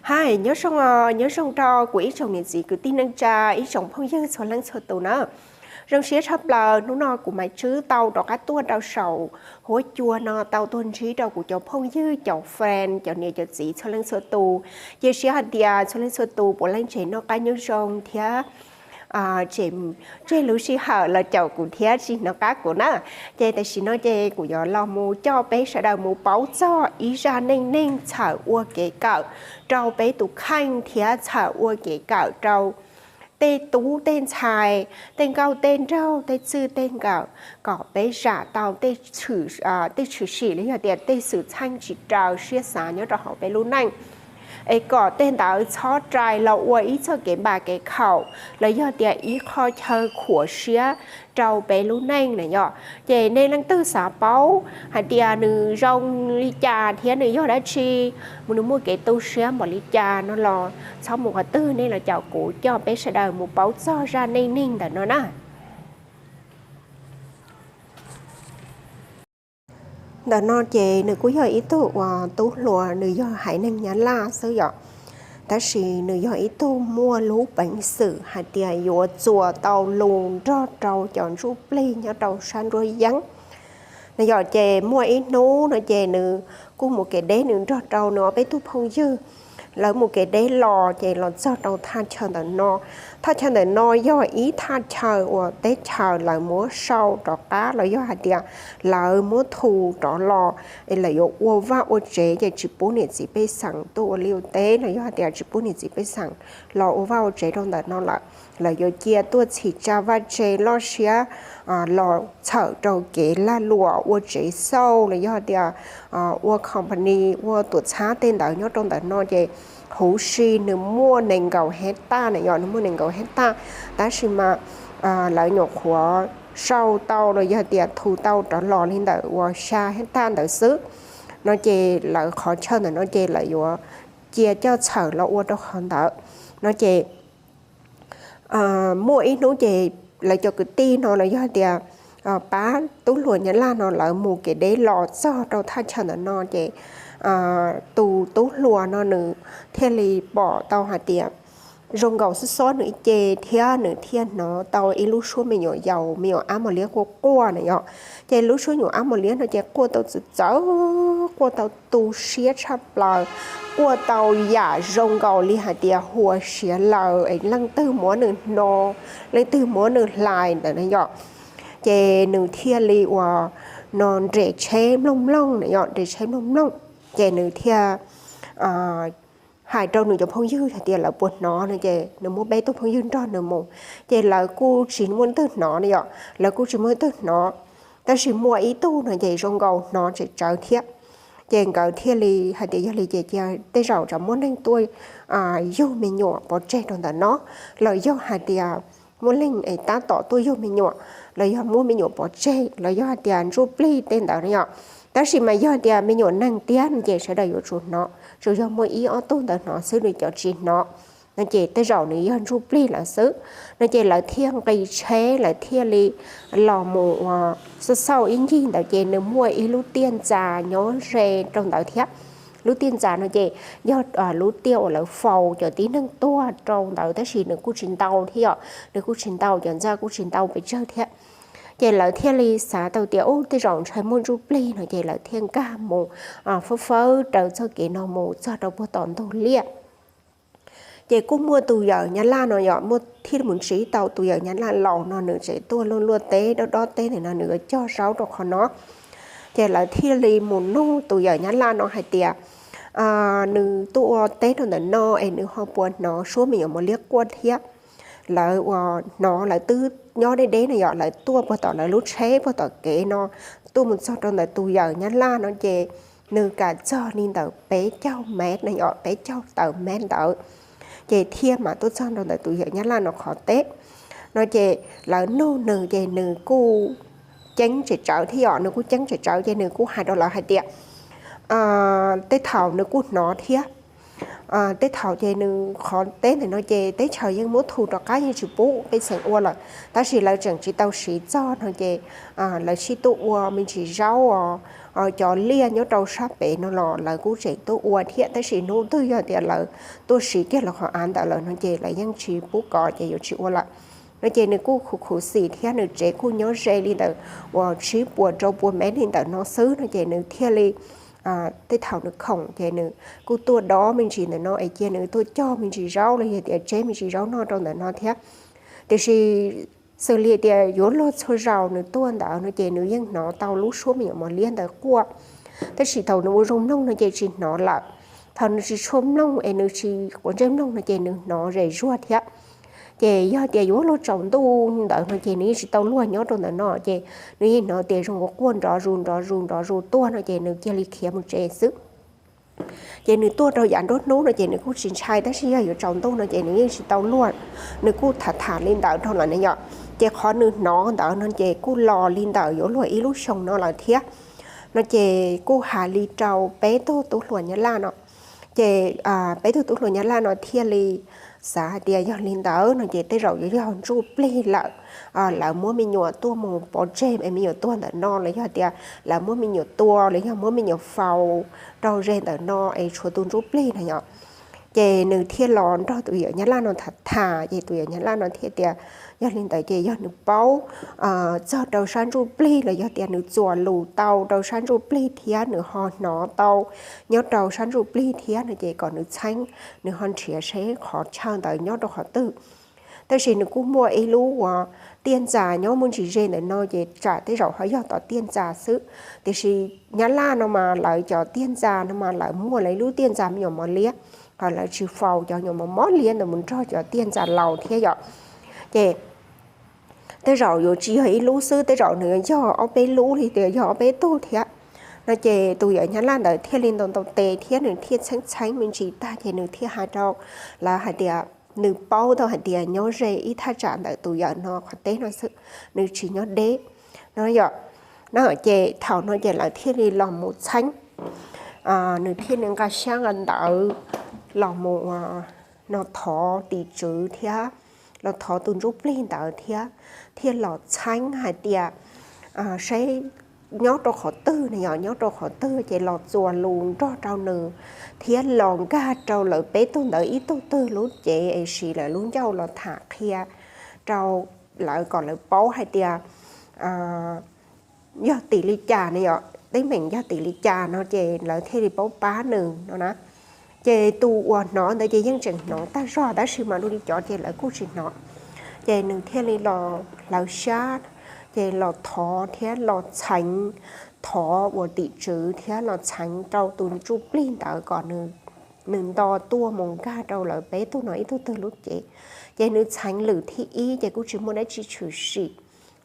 Hais nyob zoo, nyob zoo rau kuv ib tsoom niam txiv kwv tij neej tsa, ib tsoom phooj ywg txhua leej txhua tus na. Zoo siab tshaj plaws hnub no kuv Maiv Tswb tau rov qab tuaj rau saum huab cua no tau tuaj ntsib rau kuv cov phooj ywg, cov friend, cov niam cov txiv txhua leej txhua tus. Cia siab hais tias txhua leej txhua tus puav leej tseem noj qab nyob zoo thiab tseg lub sij hawm los caum kuv thiab tsis hnov qab kuv na. Ces tam sim no ces kuv yuav los mus coj peb sawv daws mus paub txog ib zaj neej neeg txhawm ua kev kawm rau peb tus kheej thiab txhawm ua kev kawm rau tej tub tej ntxhais, tej nkauj tej nraug, tej txwj tej nkawm, kom peb zam tau tej tshwm sim los yog tias tej xwm txheej tsis raws siab xav nyob rau hauv peb lub neej, es kom tej ntawd txhob rais los ua ib txoj kev npam kev khaum los yog tias ib qho chaw khuam siab rau peb lub neej na yom. Ces nej leej twg xav paub hais tias nws zoo li cas thiab nws yog dab tsi, nws muaj kev tu siab npaum li cas no los txhob mus qhov twg, nej los caum kuv coj peb sawv daws mus paub txog zaj neej neeg ntawm no na. Ntawm no ces nws kuj yog ib tug uas tub hluas, nws yog haiv neeg Nyab Laj xwb yom, tab sis nws yog ib tug muaj lub peev xwm hais tias yuav txuas tau lus nrog rau cov ntsuj plig nyob rau sab nruab yeeb no yom. Ces muaj ib hnub no ces nws kuj mus kev deb, nws nrog rau nws ob peb tug phooj ywg, lawv mus kev deb los ces los txog rau thaj chaw ntawm no. Thaj chaw ntawm no yog ib thaj chaw uas teb chaws lawv muab sau rov qab los yog hais tias lawv muab thu rov los, es lawv yuav ua vaj ua tsev ces tsis pub niam txiv pej xeem tuaj ua liaj ua teb los yog hais tias tsis pub niam txiv pej xeem los ua vaj ua tsev rau ntawm no lawm. Lawv yuav cia tuaj txhim tsa vaj tse loj siab los txhawm rau kev lag luam ua tsev xauj los yog tias ua company, ua tuam txhab tej ntawd nyob rau ntawm no ces huv si nws muaj nees nkaum hej taj na yom, nws muaj nees nkaum hej taj, tab sis mas lawv nyuam qhuav sau tau los yog tias thu tau rov los li ntawm uas xya hej taj ntawd xwb no ces lawv qhov chaw ntawm no ces lawv yuav cia coj txhawm los ua rau qhov ntawd no ces muaj ib hnub ces lawv cov kwv tij no los yog tias pab tub hluas Nyab Laj no lawv mus kev deb los txog rau thaj chaw ntawm no ces tus tub hluas no nws thiaj li pom tau hais tias zoo nkaus xob xob nws ib ce thiab nws thiaj hnov tau ib lub suab me nyuam yaus, me nyuam ab mos liab quaj quaj na yom. Ces lub suab nyuam ab mos liab no ces quaj tau txawv txawv, quaj tau tu siab tshaj plaws, quaj tau yam zoo nkaus li hais tias huas siav lawm es leej twg muab nws hno, leej twg muab nws hlais ntawd na yom. Ces nws thiaj li uas no nres tsheb mloog mloog na yom, nres tsheb mloog mloog. Ces nws thiaj hais rau nws cov phooj ywg hais tias lawv puas hnov no ces nws muaj peb tug phooj ywg nrog nws mus, ces lawv kuj tsis muaj leej twg hnov na yom, lawv kuj tsis muaj leej twg hnov. Tab sis muaj ib tug no ces zoo nkaus hnov tsem tsawv thiab. Ces nkawd thiaj li hais tias yog li ces cia tej zaum tsam muaj neeg tuaj yug me nyuam pov tseg rau ntawm no, los yog hais tias muaj leej es tab tom tuaj yug me nyuam, los yog muaj me nyuam pov tseg, los yog hais tias ntsuj plig tej ntawd na yom. Tab sis mas yog tias me nyuam neeg tiag no ces sawv daws yuav tsum hnov, tsuas yog muaj ib ob tug ntawd hnov xwb, nws cov tsis hnov no ces tej zaum nws yog ntsuj plig lawm xwb no ces lawv thiaj nqis tsheb, lawv thiaj li los mus uas xauj xauj ib ncig ntawd ces nws muaj ib lub tiaj ntxas nyob ze rau ntawd thiab. Lub tiaj ntxas no ces yog lub tiaj uas lawv faus cov tib neeg tuag rau ntawd, tab sis nws kuj tsis ntau thiab yom, nws kuj tsis ntau, cov ntxa kuj tsis ntau pes tsawg thiab. Ces lawv thiaj li xav tau tias ub, tej zaum ntshai muaj ntsuj plig no ces lawv thiaj nkag mus fawb fawb raws txoj kev no mus txog rau puag tom ntug liaj. Ces kuj muaj tus yawm Nyab Laj no yom, muaj thiaj mus ntsib tau tus yawm Nyab Laj laus no, nws tseem tuaj luaj luaj teb dob dob teb ntawm no, nws yuav cog zaub rau qhov no. Ces lawv thiaj li mus nug tus yawm Nyab Laj no hais tias nws tuaj ua teb rau ntawm no es nws ho puas hnov suab me nyuam mos liab quaj thiab. Lawv uas hnov, lawv twb nyob deb deb no yom, lawv tuaj puag tom lawv lub tsheb puag tom kev no tuaj mus txog rau ntawm tus yawm Nyab Laj no ces nws kam txog li ntawm peb caug mev no yom, peb caug tawm mev ntawd, ces thiaj mam tuaj txog rau ntawm tus yawm Nyab Laj no qhov teb no ces lawv nug nws ces nws kuj ceeb tsem tsawv thiab yom, nws kuj ceeb tsem tsawv ces nws kuj hais rau lawv hais tias tej thaum nws kuj hnov thiab. Tej thaum ces nws qhov teb ntawm no ces teb chaws yeej muab thu rov qab, yeej tsis pub pej xeem ua lawm, tab sis lawv tseem tsis tau siv txog no ces lawv sib tuaj ua me ntsis zaub os, cov liaj nyob rau sab pem no los lawv kuj tseem tuaj ua thiab, tab sis hnub twg yog tias lawv tuaj siv kiag lawv qhov av ntawd lawm no ces lawv yeej tsis pub kov ces yuav tsis ua lawm no. Ces nws kuj khuv khuv xim thiab nws tsev kuj nyob ze li ntawm uas tsib puas rau puas mev li ntawm no xwb no ces nws thiaj li, tej thaum nws khoom ces nws kuj tuaj dob me ntsis ntawm no es cia nws tuaj cog me ntsis zaub los yog tias tseb me ntsis zaub noj rau ntawm no thiab. Tiam sis xws li tias yuav luag txhua zaus nws tuaj ntawd no ces nws yeej hnov tau lub suab me nyuam mos liab ntawd quaj. Tab sis thaum nws ua zoo mloog no ces tsis hnov lawm. Thaum nws tsis tshua mloog es nws tsis quav ntsej mloog no ces nws hnov zem zuag thiab. Ces yog tias yuav luag tsaus ntuj ntawd no ces nws yeej tsis tau luag nyob rau ntawm no ces nws yeej hnov tias zoo quaj nrov zus nrov zus nrov zus tuaj no ces nws cia li khiav mus tsev xwb. Ces nws tuaj rau yav nruab hnub no ces nws kuj tsis ntshai, tab sis yog yuav tsaus ntuj no ces nws yeej tsis tau luag. Nws kuj tham tham li ntawd rau lawm ne yom. Ces qhov nws hnov ntawd no ces kuj los li ntawm yuav luag ib lub xyoo no lawm thiab. No ces kuj hais li rau peb tug tub hluas Nyab Laj no. Ces peb tug tub hluas Nyab Laj no thiaj li xav hais tias yog li ntawd no ces tej zaum yuav yog ntsuj plig lawm. Lawv muab me nyuam tuaj mus pov tseg es me nyuam tuag ntawm no los yog tias lawv muab me nyuam tua los yog muab me nyuam faus rau ze ntawm no es tshuav tus ntsuj plig no yom. Ces nws thiaj los nrog tus yawm Nyab Laj no tham tham ces tus yawm Nyab Laj no thiaj tias yog li ntawd ces yog nws paub txog rau sab ntsuj plig los yog tias nws txuas lus tau rau sab ntsuj plig thiab nws ho hnov tau nyob rau sab ntsuj plig thiab no ces kom nws txheeb, nws ho nrhiav seb qhov chaw ntawd nyob rau qhov twg. Tab sis nws kuj muaj ib lub uas tiaj ntxas nyob muaj ntsis ze ntawm no ces tsam tej zaum ho yog tom tiaj ntxas xwb. Tiam sis Nyab Laj no mas lawv cov tiaj ntxas no mas lawv muaj lawv ib lub tiaj ntxas me nyuam mos liab, ho lawv tsis faus cov nyuam mos mos liab ntawd mus nrog cov tiaj ntxas laus thiab yom. Ces tej zaum yuav tsis yog ib lub xwb, tej zaum nws yog ob peb lub li tias yog ob peb tug thiab. No ces tus yawm Nyab Laj ntawd thiaj li ntaus ntaus tes thiab nws thiaj txheeb txheeb me ntsis tag ces nws thiaj hais rau lawv hais tias nws paub tau hais tias nyob ze ib thaj tsam ntawm tus yawm no qhov teb no xwb, nws tsis nyob deb no yom. No ces thaum no ces lawv thiaj li los mus txheeb, nws thiaj li nqa xyab nqa ntawv los mus no thov tim tswv thiab los thov tus ntsuj plig ntawd thiab, thiaj los txheeb hais tias seb nyob rau qhov twg no yog nyob rau qhov twg ces los txuas lus nrog rau nws thiab los nkag rau lawv peb tug ntawd ib tug twg lub cev es siv lawv lub ncauj los tham qhia rau lawv kom lawv paub hais tias yog tim li cas no yom, teeb meem yog tim li cas no ces lawv thiaj li paub pab nws no na. Ces tus uas hnov ntawd ces yeej tseem hnov tag zog tab sis mas dua li cov ces lawv kuj tsis hnov. Ces nws thiaj li los hlawv xyab, ces los thov thiab los txheev, thov ua tim tswv thiab los txheev rau tus ntsuj plig ntawd kom nws nto tuaj mus nkag rau lawv peb tug no ib tug twg lub cev. Ces nws txheev lwm thib ib ces kuj tsis muaj dab tsi tshwm sim,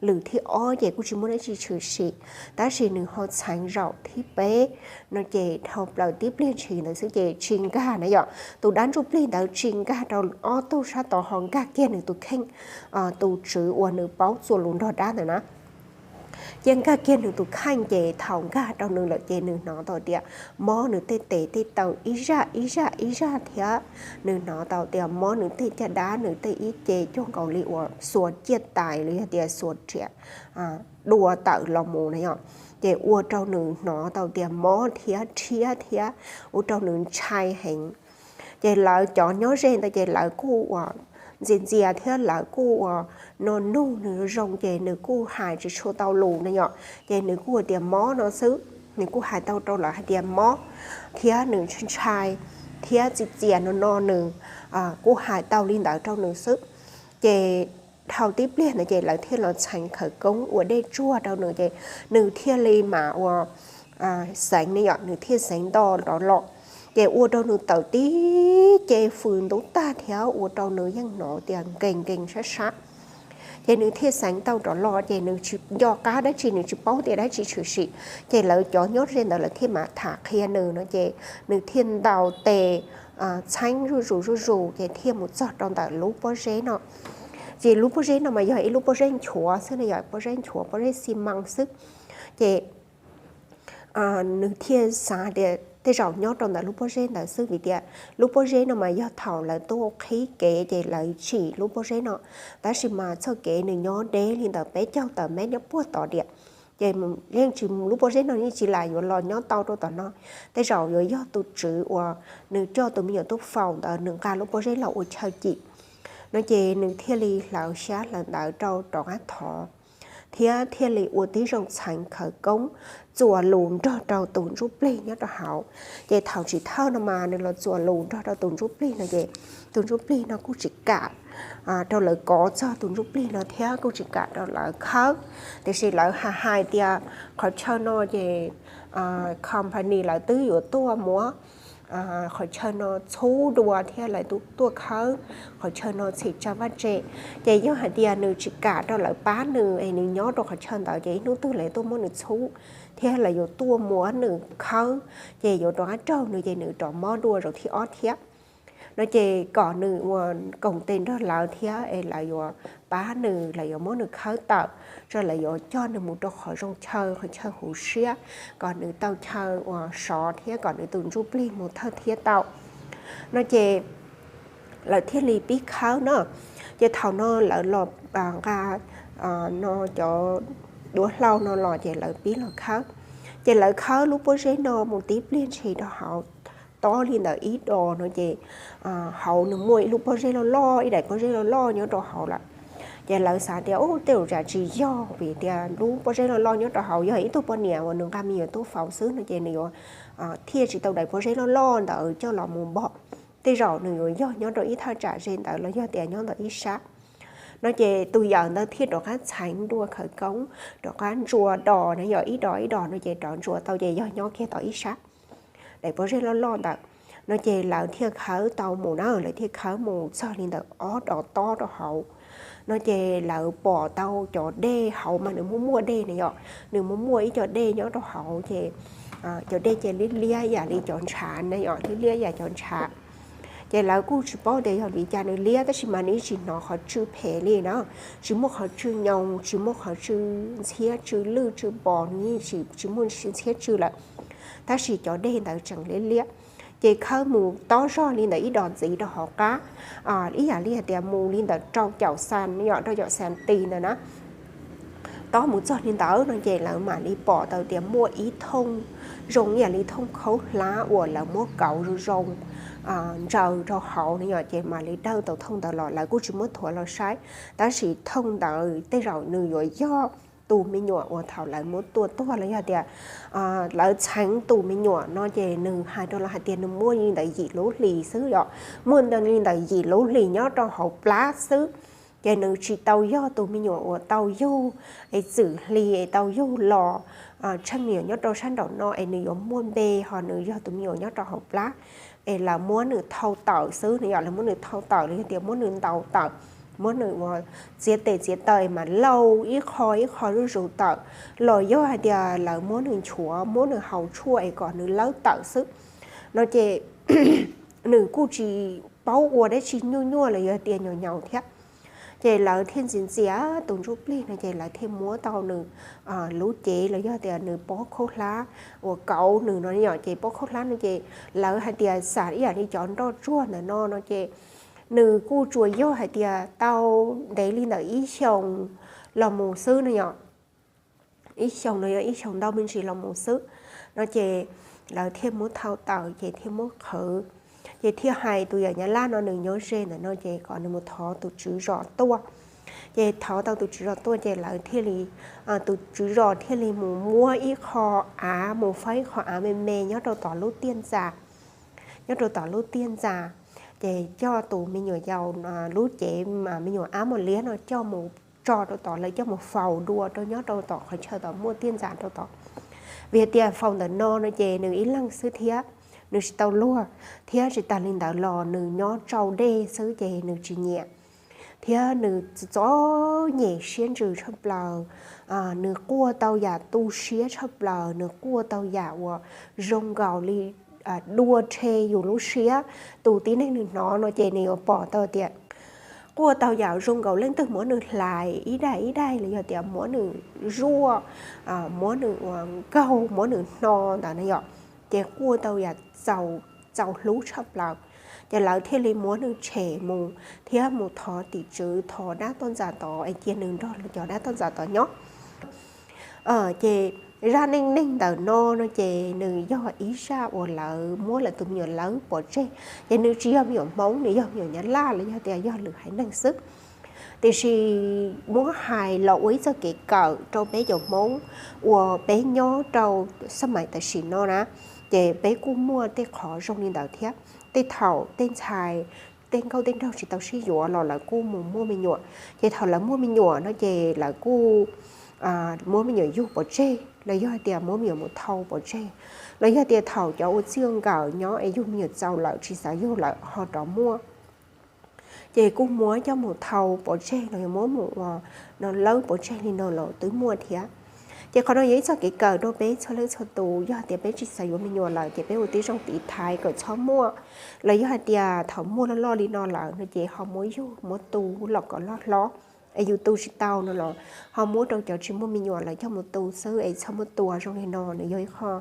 lwm thib ob ces kuj tsis muaj dab tsi tshwm sim, tab sis nws ho txheev zaum thib peb no ces dhau plaws tib pliag ntshis ntawd xwb ces tsis nkag na yom. Tus dab ntsuj plig ntawd tsis nkag rau ob tug sab tod ho nkag kiag nws tus kheej, tus tswv uas nws paub txuas lus nrog dab ntawd na. Ces nkag kiag nws tus kheej ces thaum nkag rau nws lawm ces nws hnov tau tias mob nws tej tes tej taw ib zaj ib zaj ib zaj thiab nws hnov tau tias mob nws tej caj dab, nws tej ib ce cuag nkaus li uas xuas ciaj tais los yog tias xuas riam dua tawm los mus na yom. Ces ua rau nws hnov tau tias mob thiab rhiab thiab ua rau nws ntshai heev. Ces lawv cov nyob ze ntawd ces lawv kuj uas ntxias ntxias thiab lawv kuj uas no nug nws zoo ces nws kuj hais tsis tshua tau lus na yom. Ces nws kuj tias mob no xwb, nws kuj hais tau rau lawv hais tias mob thiab nws ntshai thiab txias txias no no nws kuj hais tau li ntawd rau nws xwb. Ces dhau tib pliag ntawd ces lawv thiaj los txheev khawv koob ua dej tsuag rau nws ces nws thiaj li mam ua xeev ne yom, nws thiaj xeev nto rov los. Ces ua rau nws tawm tib ce fws ntub tag thiab ua rau nws yeej hnov tias nkees nkees sab sab. Ces nws thiaj xeev tau rov los ces nws tsis nco qab dab tsi, nws tsis paub tias dab tsi tshwm sim. Ces lawv cov nyob ze ntawd lawv thiaj mam tham qhia nws no ces nws thiaj ntaus tes txheeb zuj zus zuj zus ces thiaj mus txog rau ntawm lub pob zeb no. Ces lub pob zeb no mas yog ib lub pob zeb nchuav xwb na yom, pob zeb nchuav pob zeb xi mas xwb. Ces nws thiaj xav tias tej zaum nyob rau ntawm lub pob zeb ntawd xwb vim tias lub pob zeb no mas yog thaum lawv tuaj qhib kev ces lawv tsim lub pob zeb no. Tab sis mas txoj kev nws nyob deb li ntawm peb caug tawm mev nyob puag tod tiam. Ces yeej tsis, lub pob zeb no yeej tsis lam yuav los nyob tau rau tom no, tej zaum yuav yog tus tswv uas nws coj tus me nyuam tuaj faus ntawd nws nqa lub pob zeb los ua chaw cim. No ces nws thiaj li hlawv xyab hlawv ntawv rau rov qab thov, thiab thiaj li ua tib zoo txheev khawv koob txuas lus nrog rau tus ntsuj plig nyob rau hauv. Ces thaum chiv thawj no mas nws los txuas lus nrog rau tus ntsuj plig no ces tus ntsuj plig no kuj tsis kam rau lawv kov txog tus ntsuj plig no thiab kuj tsis kam rau lawv khawb. Tiam sis lawv hais hais tias qhov chaw no ces company lawv twb yuav tuaj muab qhov chaw no txhub dua thiab lawv tuaj khawb qhov chaw no txhim tsa vaj tse. Ces yog hais tias nws tsis kam rau lawv pab nws es nws nyob rau qhov chaw ntawd ces ib hnub twg lawv tuaj muab nws txhub thiab lawv yuav tuaj muab nws khawb, ces yuav rov qab raug nws ces nws rov mob dua zaum thib ob thiab. No ces kom nws ua koom tes nrog lawv thiab es lawv yuav pab nws, lawv yuav muab nws khawb tawm, tso lawv yuav coj nws mus rau qhov zoo chaw, qhov chaw huv siab, kom nws tau chaw uas sov thiab kom nws tus ntsuj plig mus thawj thiab tau. No ces lawv thiaj li pib khawb no. Ces thaum no lawv los nqa no cov duab hlau no los ces lawv pib los khawb. Ces lawv khawb lub pob zeb no mus tib pliag ntshis rau hauv, tob li ntawm ib dos no ces hauv nws muaj ib lub pob zeb loj loj, ib daim pob zeb loj loj nyob rau hauv lawm. Ces lawv xav tias, u, tej zaum tsam tsis yog vim tias lub pob zeb loj loj nyob rau hauv yog ib tug poj niam uas nws nqa me nyuam tuaj faus xwb no ces nws yuav thiaj tsis tau daim pob zeb loj loj ntawd coj los mus npog. Tej zaum nws yuav yog nyob rau ib thaj tsam ze ntawd los yog tias nyob ntawm ib sab. No ces tus yawm ntawd thiaj rov qab txheev dua khawv koob, rov qab ntsuas dos na yom, ib dos ib dos no ces rov ntsuas tau ces yog nyob kiag tom ib sab daim pob zeb loj loj ntawd. No ces lawv thiaj khawb tau mus na, lawv thiaj khawb mus txog li ntawm ob dos tob rau hauv. No ces lawv pom tau cov dej hauv mas nws muaj muaj dej na yom, nws muaj muaj ib co dej nyob rau hauv ces cov dej ces liab liab yam li cov ntshav na yom, liab liab yam cov ntshav. Ces lawv kuj tsis paub tias yog vim cas nws liab tab sis mas nws yeej tsis hnov qhov tsw phem li na, tsis muaj qhov tsw nyoos, tsis muaj qhov tsw ntxhiab tsw lwj tsw pos, nws yeej tsis muaj ntxhiab tsw lawm. Tab sis cov dej ntawd tseem liab liab. Ces khawb mus tob zog li ntawm ib dos ntxiv rau hauv qab, ib yam li hais tias mus li ntawm rau caum xas, yog rau caum xas tis ntawd na. Tob mus txog li ntawd no ces lawv mam li pom tau tias muaj ib thooj zoo ib yam li thooj khaub hlab uas lawv muab kauv zoo zoo ntsaws rau hauv no yom, ces mam li dawj tau thooj ntawd los, lawv kuj tsis muab thuav los saib. Tab sis thooj ntawd tej zaum nws yuav yog tus me nyuam uas thaum lawv muab tua tuag los yog tias lawv txheev tus me nyuam no ces nws hais rau lawv hais tias nws muaj li ntawm yim lub hlis xwb yom, muaj li ntawm yim lub hlis nyob rau hauv plab xwb. Ces nws tsis tau yog tus me nyuam uas tau yug es txwm hli es tau yug los tsheej me nyuam nyob rau sab nraum no es nws yuav muaj npe ho nws yog tus me nyuam nyob rau hauv plab, es lawv muab nws thau tawm xwb no yom, lawv muab nws thau tawm los yog tias muab nws ntaus tawm, muab nws ua txiav tes txiav taw es mas lauj ib qho ib qho zuj zus tawm, los yog hais tias lawv muab nws nchuav muab nws haus tshuaj es kom nws lawb tawm xwb. No ces nws kuj tsis paub ua dab tsi nyuaj nyuaj los yog tias nyaum nyaum thiab. Ces lawv thiaj ntxias ntxias tus ntsuj plig no ces lawv thiaj muab tau nws lub cev los yog tias nws pob khaub hlab uas kauv nws no yom, ces pob khaub hlab no ces lawv hais tias xam ib yam li cov nroj tsuag ntawm no no ces nws kuj tsuas yog hais tias tau ntev li ntawm ib xyoos los mus xwb no yom, ib xyoos no yog ib xyoos ntau me ntsis los mus xwb. No ces lawv thiaj muab thau tawm ces thiaj muab qhwv. Ces thiaj hais tus yawm Nyab Laj no nws nyob ze ntawm no ces kom nws mus thov tus tswv zos tuaj. Ces thov tau tus tswv zos tuaj ces lawv thiaj li, tus tswv zos thiaj li mus muab ib qho av, mus faib ib qho av me me nyob rau tom lub tiaj ntxas, nyob rau tom lub tiaj ntxas, ces coj tus me nyuam yaus lub cev me nyuam ab mos liab no coj mus tso rau tod, lawv coj mus faus dua rau nyob rau tom qhov chaw tom muaj tiaj ntxas rau tod. Vim hais tias faus ntawm no no ces nws ib leeg xwb thiab, nws tsis tau luag, thiab tsis tas li ntawd los nws nyob tsau dej xwb ces nws tsis nyiam, thiab nws txom nyem siab ntsws tshaj plaws. Nws quaj tau yam tu siab tshaj plaws, nws quaj tau yam uas zoo nkaus li dua rhe yus lub siab. Tus tib neeg nws hnov no ces nws yuav pom tau tias quaj tau yam zoo nkaus leej twg muab nws hlais ib daim ib daim los yog tias muab nws zuaj, muab nws ua nkaug, muab nws hno ntawd na yom. Ces quaj tau yam txaus hlub tshaj plaws. Ces lawv thiaj li muab nws tshem mus thiab mus thov tim tswv, thov dab toj ntxas tod es cia nws nrog cov dab toj ntxas tod nyob. Ces zaj neej neeg ntawm no no ces nws yog ib zaj uas lawv muab lawv tus me nyuam lawb pov tseg, ces nws tsis yog me nyuam Hmoob, nws yog me nyuam Nyab Laj los yog tias yog lwm haiv neeg xwb. Tiam sis muab hais los ua ib txoj kev kawm rau peb cov Hmoob uas peb nyob rau xab mais tam sim no na, ces peb kuj muaj tej qhov zoo li ntawd thiab. Tej thaum tej ntxhais, tej nkauj tej nraug tsis tau sib yuav los lawv kuj mus muaj me nyuam, ces thaum lawv muaj me nyuam no ces lawv kuj muab me nyuam yug pov tseg los yog hais tias muab me nyuam mus thau pov tseg, los yog tias thaum cov ua txij ua nkawm nyob es yug me nyuam txaus lawm tsis xav yug lawm ho rov muaj, ces kuj muab coj mus thau pov tseg los yog muab mus ua no lawb pov tseg li no los twb muaj thiab. Ces qhov no yog ib txoj kev kawm rau peb txhua leej txhua tus, yog tias peb tsis xav yuav me nyuam lawm ces peb ua tib zoo tiv thaiv kom txhob muaj, los yog hais tias thaum muaj loj loj li no lawm no ces ho muab yug muab tu los kom loj hlob, es yus tu tsis tau no los ho muab rau cov tsis muaj me nyuam lawv coj mus tu xwb es txhob muab tua zoo li no. Nws yog ib qho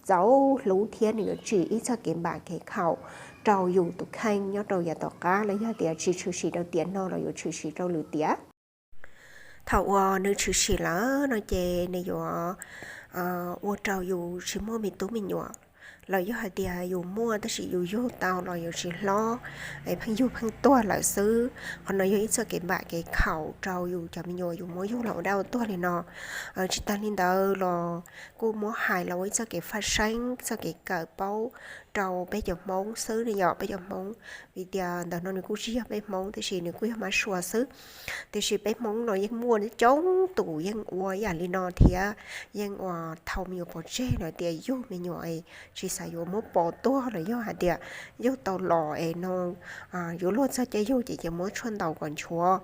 txaus hlub thiab nws yuav tsim ib txoj kev npam kev khaum rau yus tus kheej nyob rau yav tom qab, los yog tias tsis tshwm sim rau tiam no los yuav tshwm sim rau lwm tiam. Thaum uas nws tshwm sim lawm no ces nws yuav ua rau yus tsis muaj me tub me nyuam, los yog hais tias yus muaj tab sis yus yug tau los yuav tsis hlob, pheej yug pheej tuag lawm xwb. Qhov no yog ib txoj kev npam kev khaum rau yus cov me nyuam yus muab yug los ua dab ua tuag li no. Tsis tas li ntawd los kuj muab hais los ua ib txoj kev faj seeb, txoj kev kawm paub rau peb cov Hmoob xwb ne yom, peb cov Hmoob, vim tias ntawm no nws kuj tsis yog peb Hmoob tab sis nws kuj yog mab sua xwb. Tiam sis peb Hmoob no yeej muaj coob tus yeej ua ib yam li no thiab, yeej ua thau me nyuam pov tseg los tias yug me nyuam tsis xav yuav muab pov tuag los yog hais tias yug tau los es no yuav luag txog caij yug ces cia muab tshuaj ntaus kom nchuav,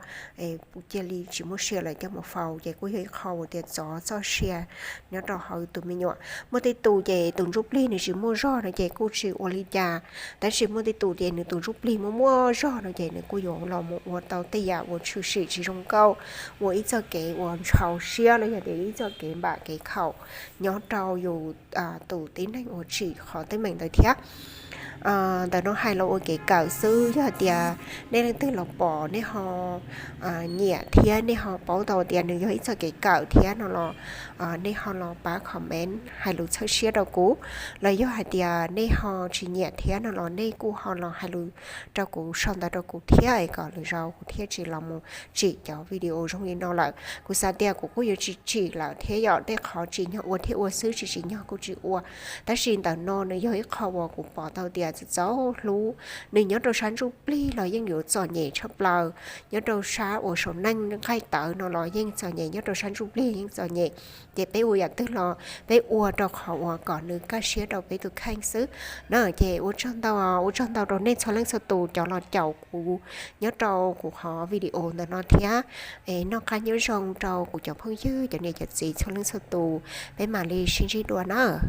cia li tsis muaj sia lawm coj mus faus, ces kuj yog ib qho uas tias txov txoj sia nyob rau hauv tus me nyuam. Muaj tej tus ces tus ntsuj plig nws tsis muaj zog no ces kuj tsis ua li cas, tab sis muaj tej tus ces nws tus ntsuj plig muaj muaj zog no ces nws kuj yuav los mus ua tau tej yam uas tshwm sim tsis zoo nkauj, ua ib txoj kev uas ntxhov siab los yog tias ib txoj kev npam kev khaum nyob rau yus tus tib neeg uas tsim qhov teeb meem ntawd thiab. Ntawm no hais los ua kev kawm xwb, yog hais tias nej leej twg los pom nej ho nyiam thiab nej ho paub tau tias nws yog ib txoj kev kawm thiab no los nej ho los pab comment hais lus txhawb siab rau kuv, los yog hais tias nej ho tsis nyiam thiab no los nej kuj ho los hais lus rau kuv sau ntawv rau kuv thiab es kom lwm zaus kuv thiaj tsis los mus tsim cov video zoo li no lawm. Kuv xav tias kuv kuj yuav tsis tsim lawm thiab yom, tej qhov tsim nyog ua thiab ua xwb, tsis tsim nyog kuj tsis ua. Tab sis ntawm no nws yog ib qho uas kuv pom tau tias txaus txaus hlub, nws nyob rau sab ntsuj plig los yeej yuav txom nyem tshaj plaws, nyob rau sab uas saum neej nqaij tawv no los yeej txom nyem, nyob rau sab ntsuj plig yeej txom nyem. Ces peb ua yam twg los peb ua rau qhov uas kom nws kaj siab rau peb tus kheej xwb na. Ces ua tsaug ntau, ua tsaug ntau rau nej txhua leej txhua tus cov los caum kuv nyob rau kuv qhov video ntawm no thiab. Es noj qab nyob zoo rau kuv cov phooj ywg, cov niam cov txiv txhua leej txhua tus, peb mam li sib ntsib dua na.